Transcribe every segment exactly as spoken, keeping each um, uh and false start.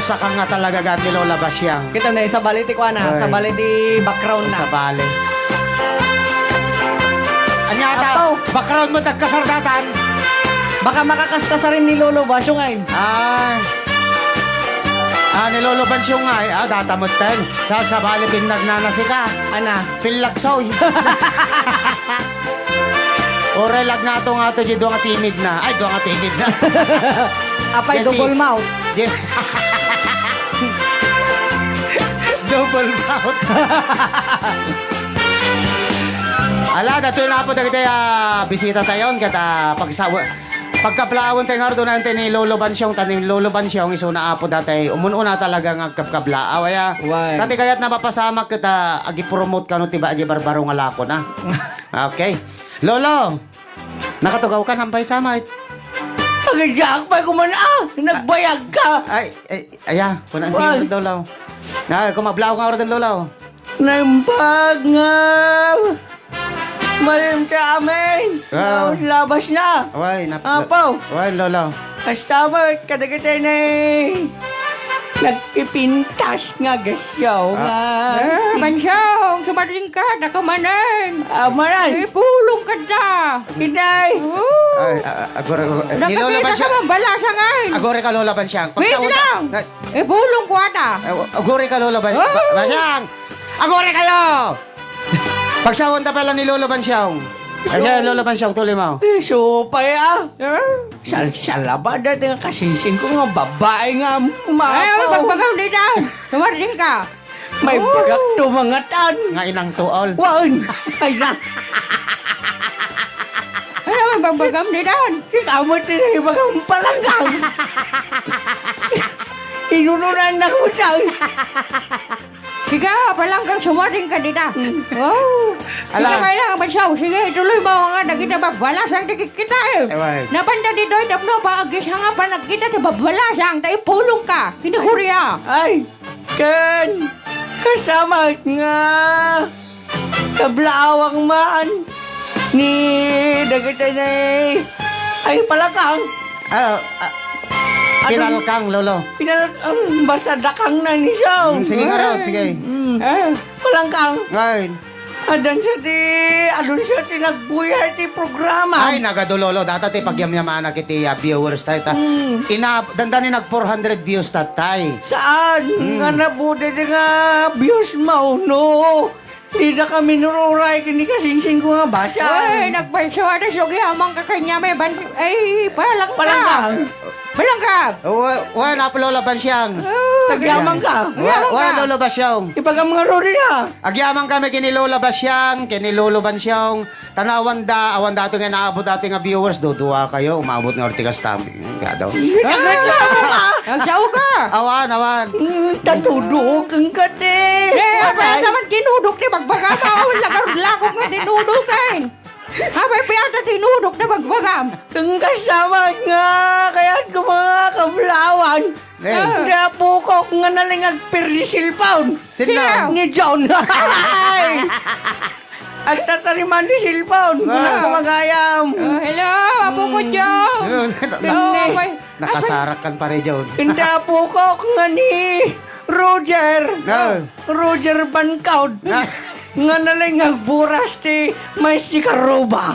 Saka nga talaga gayam ni Lola Basyang. Kita na, sabali ti kuana, ay, sabali ti background na. Sabali. Ania ta, apaw, background mo tagkasardatan. Baka makakaskasarin ni Lolo Basyong ay. Ay. Ah, ni Lolo Basyong ay. Ah, data mo ten. Sa, sabali pinagnanasika. Ana. Pillagsoy. Uray lagnato nga to, di dua nga timid na. Ay, dua nga timid na. Apay, di, double mouth. Di, double mouth. Ala, datoy na po dagiti, ah, bisita tayo, ket, ah, pagsawa-, pagkablaawen tayo nga ardon, ante ni Lolo Bansyong, ta ni Lolo Bansyong, isuna apo dati, umun-una talaga nga agkabkablaaw, aya. Wen. Dati kayat na mapasamak ket, ah, agi-promote kano ti ba-, agi barbaro nga lako na. Okay. Lolo, nakatugaw ka, nampay sa, mait? Pagidyaak pay kuman, ah! Nagbayag ka! Ay, ay, aya, kuna ang, wen, singer, Lolo. Na, kumablaaw nga ardon, Lolo. Naimbag nga malim ti amin. Ah. Nalabas na. Way, nap-, apo. Way, Lolo. Kasta met kadagiti ni nagpipintas nga gasyaw nga. Ah, Bansyong, sumaring ka, daka manen. Ah, manen. Ipulong ka da. Inday. Oo. Ay, a-, a-, agore, agore. Ni Lola Bansyang. Nakakita ka man bala sa ngayon. Agore ka, Lola Bansyang. Wait lang. Ipulong ko ata. Ay, agore ka, Lola Ban-, oh, Ba-, Bansyang. Agore kayo! Pagsawan ta pala ni Lolo Bansyong. Ay, siya, Lolo Bansyong, tuloy mo. Eh, supay, ah. Eh? Sal-, salaba, dati nga kasising ko nga babae nga, ay, mapaw, bagbagaw ni Dan. Tumarding ka. May, oh, bagak tumangatan. Nga inang tuol. Wan! Ay, na. Ano ang bagbagam ni Dan? Ikaw mo tinay bagang palanggang. Inununan na ko, Dan. Sige, palanggang sumaring ka dita. Hmm. Oh. Ala. Sige, kailangan ba siya? Sige, ituloy mo nga, nagita ba? Balas ang tikit kita eh. Ewan. Napanda dito, tapno pa, agis nga pa, nagkita, di ba? Balas ang, tayo pulong ka. Kinigurya. Ay. Ken kasama nga kablaawang man ni dagiti ni, ay, palakang. Ah, ah, ano? Pinalkang, Lolo. Pinal-, um, basta dakang na ni siya. Mm, sige nga raw, sige. Mm. Ah. Palangkang. Ngayon. Adan siya ti, adun siya ti nagbuya iti programa. Ay, nagadu, Lolo. Data ti pagyamyamanak iti, ah, viewers tayo, ta. Mm. Ina, dandani nag four hundred views, tatay. Saan? Mm. Nga nabude di nga views mo, no? Di da kami nururay, kini kasingsing ko nga basa. Uy, nagpayso, ada, sugi, amang ka kanya, may ban-, ay, palangka. Palangka. Balangga! Oh, wa-, wa, na po Lola Bansyang. Oh. Agyaman ka. Wa-, agyaman wa, ka. Lola Bansyang. Ipagam nga ruri na. Agyaman kami kini Lola Bansyang, kini Lolo Bansyang. Tanawan da, awan dati nga naabot dati nga viewers, dudua kayo, umabot nga ortigas tami. Kado. Nagreklamo ka. Nagsao ka. Awan, awan. Mm, tatudok ang kate. Eh, apa naman kinudok ni Bagbaga? Awan lagar-lakog nga tinudok, eh. Apay pay ata tinudok na Bagbagam? Ang kasamat nga, kayat ko mga kablawan. Eh. Ah. Di apukok nga nalingag pirdi cellphone. Sino? Sino? Ni John. Ay! Agtatariman di cellphone. Wow. Walang kumagayam. Oh, hello, Apo ko, John. Hello. Oh, may Nakasarak kan pare John. Hindi apukok nga ni Roger. No. Roger Bancaud. Na. Nga nalay nga agburas ti mais ti karuba.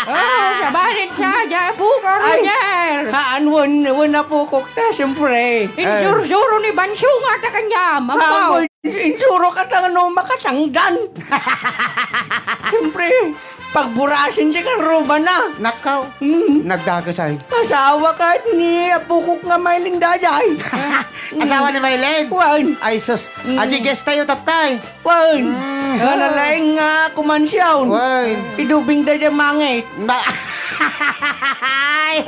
Oh, sabalin sa, dya, pukor, ay, Roger. Haan, wen, wen apukok ta, siyempre. Ay. Insur-suro ni Bansyong ata kanyam, ampaw. Haan, wen, insuro ka ta nga no makatangdan. Siyempre. Pagburasin ti karrubana. Nakaw. Mm. Nagdagasay. Asawa ka ni apukok nga Maylin dayay. Asawa ni Maylin? Wan. Ay, sus. Mm. Adi guest tayo, tatay. Wan. Mm. Nga nalaing nga kumansyaw. Wan. Idubing dayay mangit. Ba- Ay.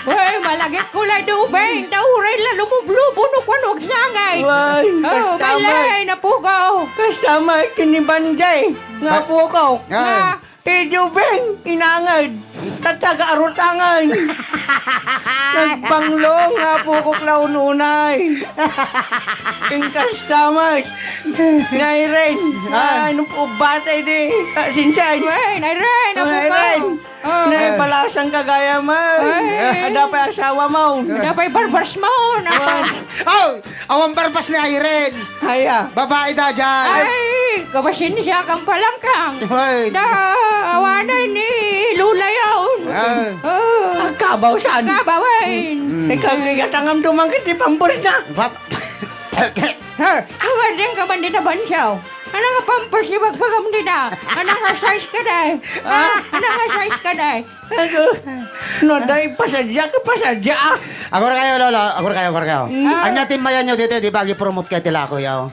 Uy, malagip ko la dubing. Ta uray la lumublubo no kuan agsangay. Wan. Oh, kasta, Maylin, apukaw. Kasta, Maylin, kini Banjay. Nga ba- apukaw. Ay. Nga. Idubing, inangad, tataga arutangan. Nagbanglo nga apukok la ununay. King customer. Nairen. Ah. Ay, nung ubatay di. Ah, sinsay. Wen, Irene, apo ko. Irene. Ah. Nay, balasang ka gayam. Ay. Adda pay asawa mo. Adda pay barbars mo, na. Oh, awan barbas ni Irene. Aya. Babae da dyan. Ay, kabasinsiak, Palangkang. Ay. Da, awanen ni Lola yaon. Ah. Oh. Agkabaw saan? Agkabaw, ay. Mm. Ikaw, ikaw, tangam tumangkit ti pampers na. Pap- Her, awan din ka man dita bansaw. Ano nga pampers ni bagbagam dita? Ano nga size ka, day? Ha? Ano nga size ka, day? Ano? No, day, pasadya ka, pasadya, ah. Agor kayo, Lolo. Agor kayo, agor kayo. Mm. Ah. Anya timmayan nyo dito, di ba, gi-promote kayo ti lako, yaw?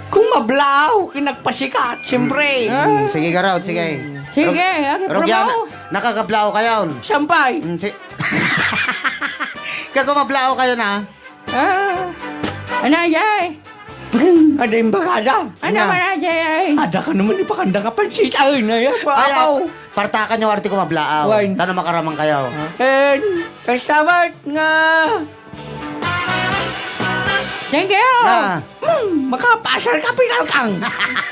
Kung mablaaw, kinagpasikat, siyempre. Mm, sige, garaw, sige. Sige, Rug-, agi, Rugyana, promote. Nakakablaaw kayo. Sampay. Mm, si-, Kaya kung mablaaw kayo na, Ah, anay, ay. Ada yung bagada. Ano Anya? Man, ay, ay? Ada ka naman ipakanda ka pansit. Ay, na yan, Ay, apaw. Partakan nyo, arte ko mablaaw. Wan. Tano makaramang kayo. En, kastamat nga. Thank you. Na. Hmm, makapasar ka, Pinalkang.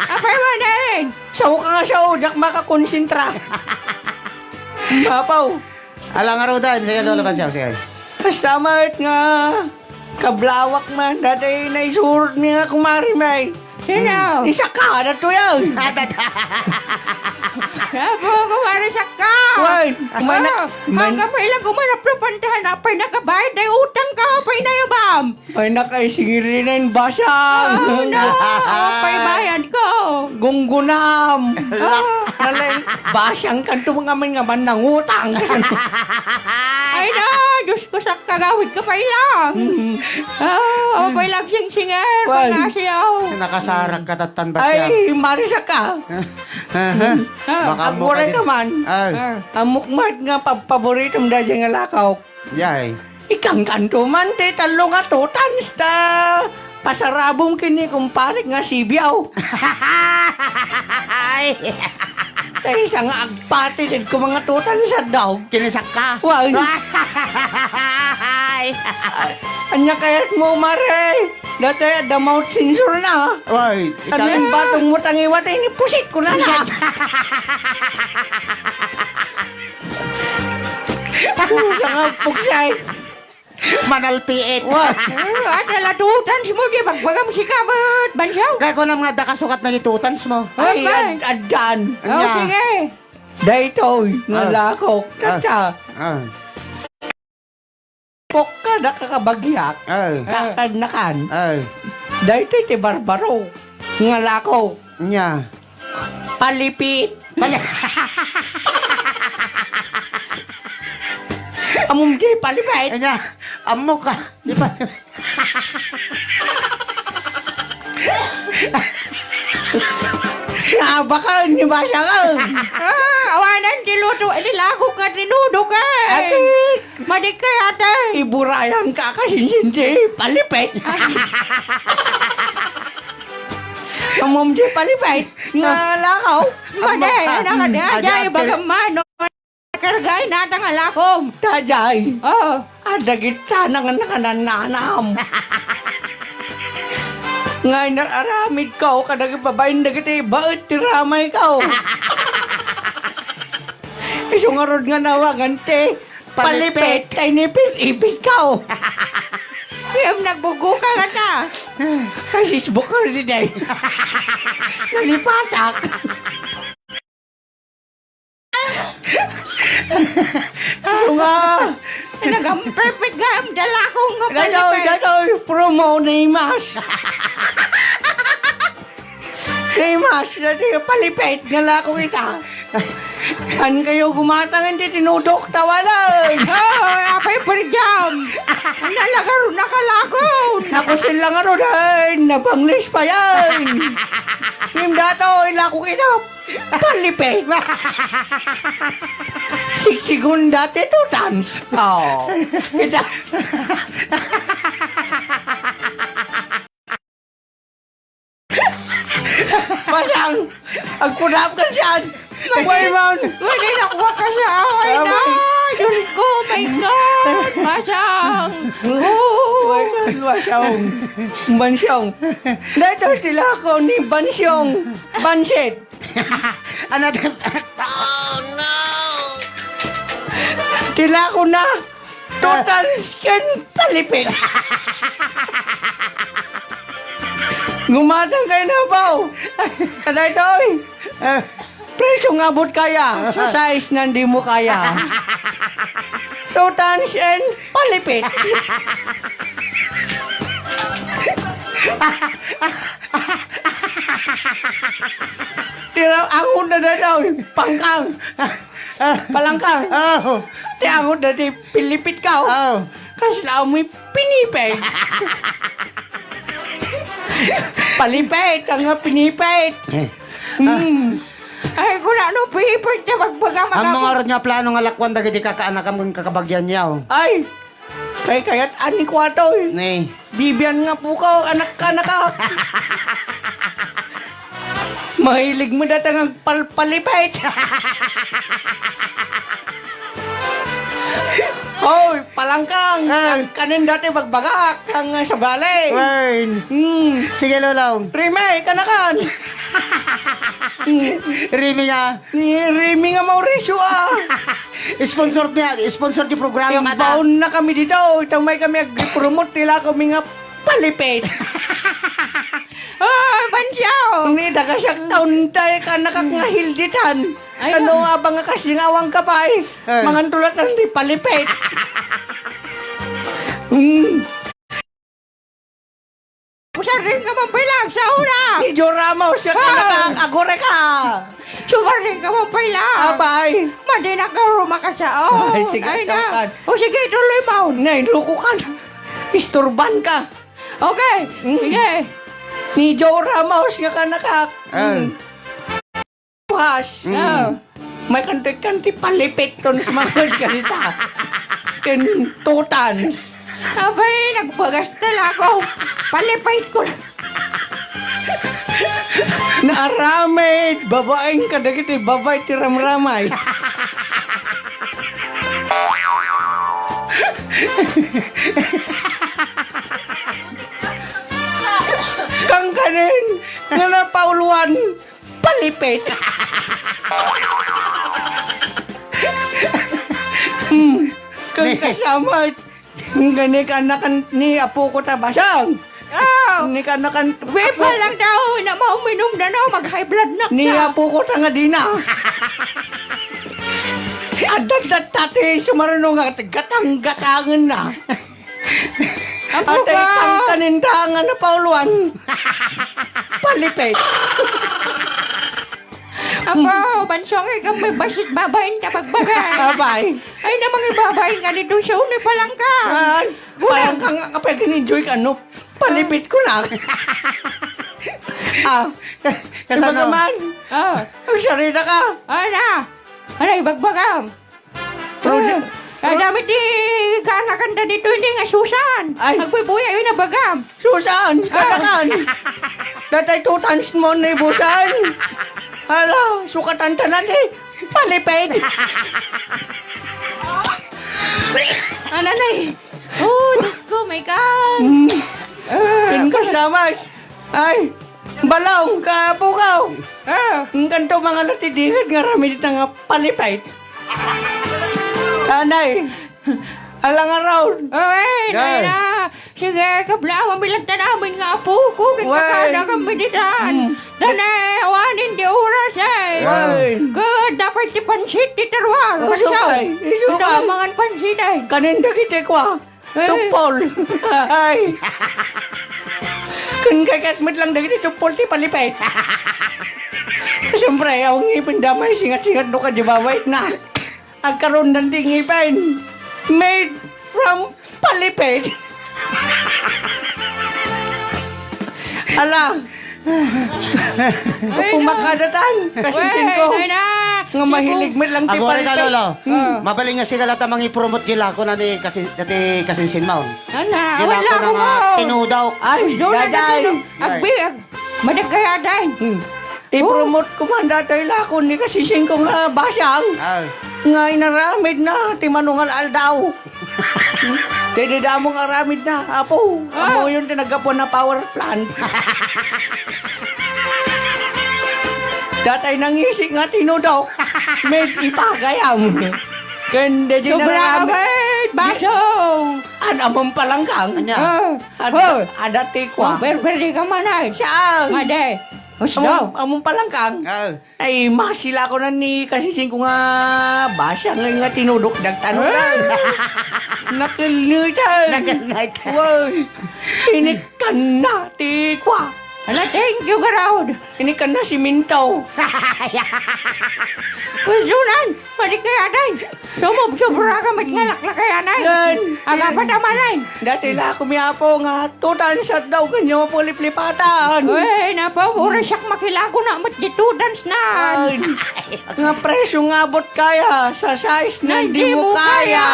Apay mo, Darren? Sao ka nga sao, diak makakonsentra. Apaw. Ala nga rudan, sige, Lolo Bansiaw, sige. Kasta met nga kablaawak man, daytoy naisurot mi nga kumare mi. Sino? Ni Saka, daytoy, ay. Apo, kumare Saka. Wen, kumanak-, Oh, man- hanggang pa ilang kumanap na pantahan, apay nakabayad, day utang ka, apay na yun, ma'am. Ay, nakaisingirinen, basang. Oh, no. Oh, paibayad ko. Gunggunam. Oh. Nalay, basang kanto mga man nga man nangutang. Ay, na. Diyos ko, sa kagawid ka pa ilang. Mm. Oh, oh, pailang singsinger, Wan. Pangasiyaw. Nakasarak ka, tattan ba siya? Ay, marisa ka. Ah. Baka mo Agmura ka di- ka man. Ah. Ah. Amok mat nga pagpaboritom da dyan nga lakaw. Yay. Ikangkanto man ti tallo nga two tons ta pasarabong ken ni kumparik nga sibiaw. Ay. Tay, siya nga agpati ket ko mga two tons a dog. Kinisak ka? Wan. Ay. Anya kayat mo, mare? Daytoy, adda mouth sensor na. Ay, Ano ikaw- yung batong mo tangiwat, eh, ni pusit ko na na. Pusa nga, puksay. Manalpiit. Wa. Eh, ada la two tons mo, di bagbagam si Kabet, Bansiaw. Kaya ko na nga, da kasukat na yung two tons mo. Ay, Okay. ad-, addan. Oh, Anya? Sige. Daytoy, Ah. nalakok. Ah. Tata. Ah. Pok ka, nakakabagyak. Ah. Kakadnakan. Ah. Daytoy ti barbaro. Ngalakok. Anya? Palipit. Pali- Amom di palipit. Anya, ammo ka. Di ba? Nabakan ni Basang. Ah, awanan ti luto, ililako ka, tinudo ka. Ate. Madik ka, ate. Iburayan ka, kasinsinti, palipit. Amom di palipit. Nga lakaw. Madi, Amok ka. ano ka, di, Adi, di, ate. Baga man, no? Kargay, nata nga lakom. Tajay. Oh. Adagit sana nga nakanananam. Nga inararamid ko, kadagit babaen, dagiti baet ti ramay ko. Isu ngarud nga nawagan ti palipit, Palipit. Kay ni pin-, ipit ko. Kayam nagbugo ka nga ta. Ay, sisbuk ka rin, day. Nalipatak. Sunga! Nagam-perfect nga ang dalakong nga Datoy, palipit. Datoy, promo ni Mas. Ni Mas, dati palipit nga lako kita. An kayo gumatang, hindi tinudok, tawalan. Oh, apay per jam. Nalagar na kalakon. Naku, sila nga ron, ay, nabanglis pa yan. Ngem dato, ilako kita. Palipit. Sigsigunda ti two tons. Oh. Ita. Masang, agpudap ka siyan. Way man. Wala na kuha ka siya. Ay, Ah, na. Diyos ko, my God. Masang. Oh. Way man, Masang. Bansyong. Dahil ito, tila ko ni Bansyong. Bansit. Ano? Oh, no! Ti lakona, two tons ken palipit. Gumatang kayo na, baw. Kadaytoy. Presyo nga abot kaya. Sa size nga hindi mo kaya. Two tons and palipit. Tira, angon na daw. Pangkang. Ah. Palangkang. Oh. Ti angot dati, pilipit ka, oh. Oh. Kasla amoy pinipit. Palipit, ang nga pinipit. Eh. Hmm. Ay, kuna no, pipit na magbaga, ang mga makabu- oras nga plano nga lakwan dagiti kakaanakam ken kakabagian niya, oh. Ay, kay kayat ani kwato, eh. Ne. Bibian nga pukaw, anak ka, anak ka. Mahilig mo datang agpalpalipit. Hoy, palangkang, ah, kan-, kanin dati bagbagak, kang, ah, sabali. Wine. Hmm. Sige, Lolong. Rime, kanakan. Hmm. Rime nga. Ni Remy nga Mauricio, ah. Sponsor niya, sponsor ti programa kata. Imbaon na kami dito. Ita may kami ag-promote, tila kami nga palipit. Oh, Bansiaw. Ni daga siya taon tayo ka nakak nga hilditan. Ay, ano no. Abang nga kasingawang ka pa, eh. Eh. Mangan tulatan di palipit. Hmm. Usaring ka man pala, sa una. Ni Joe Ramos, siya ka ah. Nakak-, agore ka. Sumaring ka man pala. Abay. Madi na ka rumakasao. Ay, sige, ay, na. Sawakan. O, sige, tuloy mo. Nay, loko ka na. Isturban ka. Okay, mm. Sige. Ni Joe Ramos, siya ka nakak-, ah. Mm. Buhas. Mm. Ah. May kanti-kanti palipit ton sa mga salita. Ken two tons. Abay, nagbagas na lang ako. Palipit ko na. Naaramid, babaeng kadagiti, babae ti ramramay. Kangkanin, nga napauluan, palipit. Hmm. Kang kasama, gani kanakan ni apo ko ta basang. Oh. Ni kanakan, we, apo. Pala lang daw, na mauminom na, no? Mag-high blood na ni ka. Apo ko ta nga di na. Adda, adda, tati, sumarano nga, gatang-gatangen na. Apo atay ka. Kangkanin ta nga napauluan. Palipit. Apo, Bansong, ikaw may basit babaen ta pagbaga. Abay. Ay, namang ibabaen ka nito, siya unay palangka. Ah, gula. Palangka nga kapag in-enjoy ka, no? Palipit ko na. Ah, kasano? Iba naman. Ah. Ang sarita ka. Ana. Ana, ibagbagam. Project. Ah, ah, dami ti kaanakanta dito, hindi nga Susan. Ay. Agbubuya, yun na bagam. Susan, ah. Kaanakan. Datay two tons mo ni Busan. Hala, sukatan tanan eh. Palipid. Ano na eh? Oh, Diyos ko, my God. Mm. Ah. Pingkas naman. Ay, balaw, kapugaw. Ah. Ang kanto mga latidingad nga ramid ita nga palipay. Anay, alang araw. Oh, eh, yeah. Nay na. Sige, kabla, mamilat na namin nga apo ko. Wen. Kikakana kami ditan. Mm. Danay, awanin di oras, eh. Wen. Good, dapat ti pansit, ti terwar. Oh, pansaw. Isukay, isukay. Ito, mangan pansit, eh. Kanin dagiti kwa. Eh. Tupol. Ay. Kun kay ket met lang dagiti tupol ti palipay. Siyempre, awan ngipin damay singat-singat no kadi bawait na. Agkaron dandi ngipin. Made from palipay. Ala. Ay, no. Pumakadatan, kasinsin ko. Ay, ay, na. Nga mahilig met lang ti palipay. Agora ka, Lolo. Hmm. Mabalin nga sigala ta mangipromote di lako na ni kasi-, ti kasinsin mo. Ana, di lako wala na ko nga mo. Tinudaw. Ay, gusto na daday. Tinudaw. Agbi-, ag-, madagkay aday. Hmm. Oh. Ipromote ko man datay lako ni kasinsin ko nga basang. Ah. Nga inaramid na ti manungal aldaw. Ti damo nga aramid na, Apo. Ah. Ammoyon ti naggapuan a power plant. Datay nangisi nga tinudok. Med ipagayam. Ken daydi Sobra ka nararamid. Met, baso! An-, ammom palangkang? Ania? Ah, Ad-, hoy! Adda ti kua. Magberberi ka man ay. Saan? Madi. Husto. Ammom, ammom palangkang? Ah. Ay, masilako na ni kasising ko nga basa nga, nga tinudok dagtano. Ah. Nakelnetan. Nakelnetan. Wow. Inikkanna ti kua. Ala, thank you, garud. Inikkanna siminto. Usunan, madi kaya, day. Sumubsobra ka met nga laklakayan, ay. Yan. Agapat a man, ay. Dati la kumiapo nga tutan sa daw kanyo puliplipatan. Uy, napaw, oras yak makilago na met di tutan na. Ay, nga presyo nga abot kaya sa size na di mo kaya.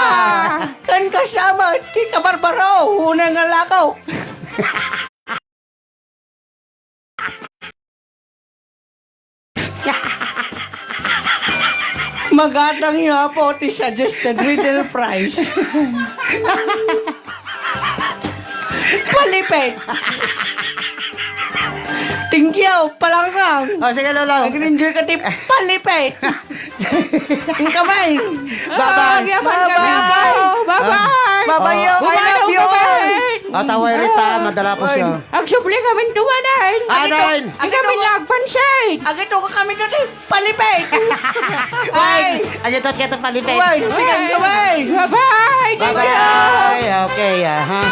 Kan kasama, ti kabarbaro, una nga lako. Magatang yo, Apo, ti suggested riddle prize. Palipit. Thank you, palangkang. Oh, sige, Lolo. Nag-enjoy ka, ti palipit. Ang kamay. Bye-bye. Ah, yaman ka na po. Bye-bye. Bye-bye, yo. I love you all. Ataway rita, madala po siya. Agsubli kami tumanan. Ah, Adan. Di kami nagpansit. Agito ka kami dati. Palipit. Ay. Agito ka palipit. Uy, sigang ka, uy. Bye-bye. Bye-bye. Okay, aha.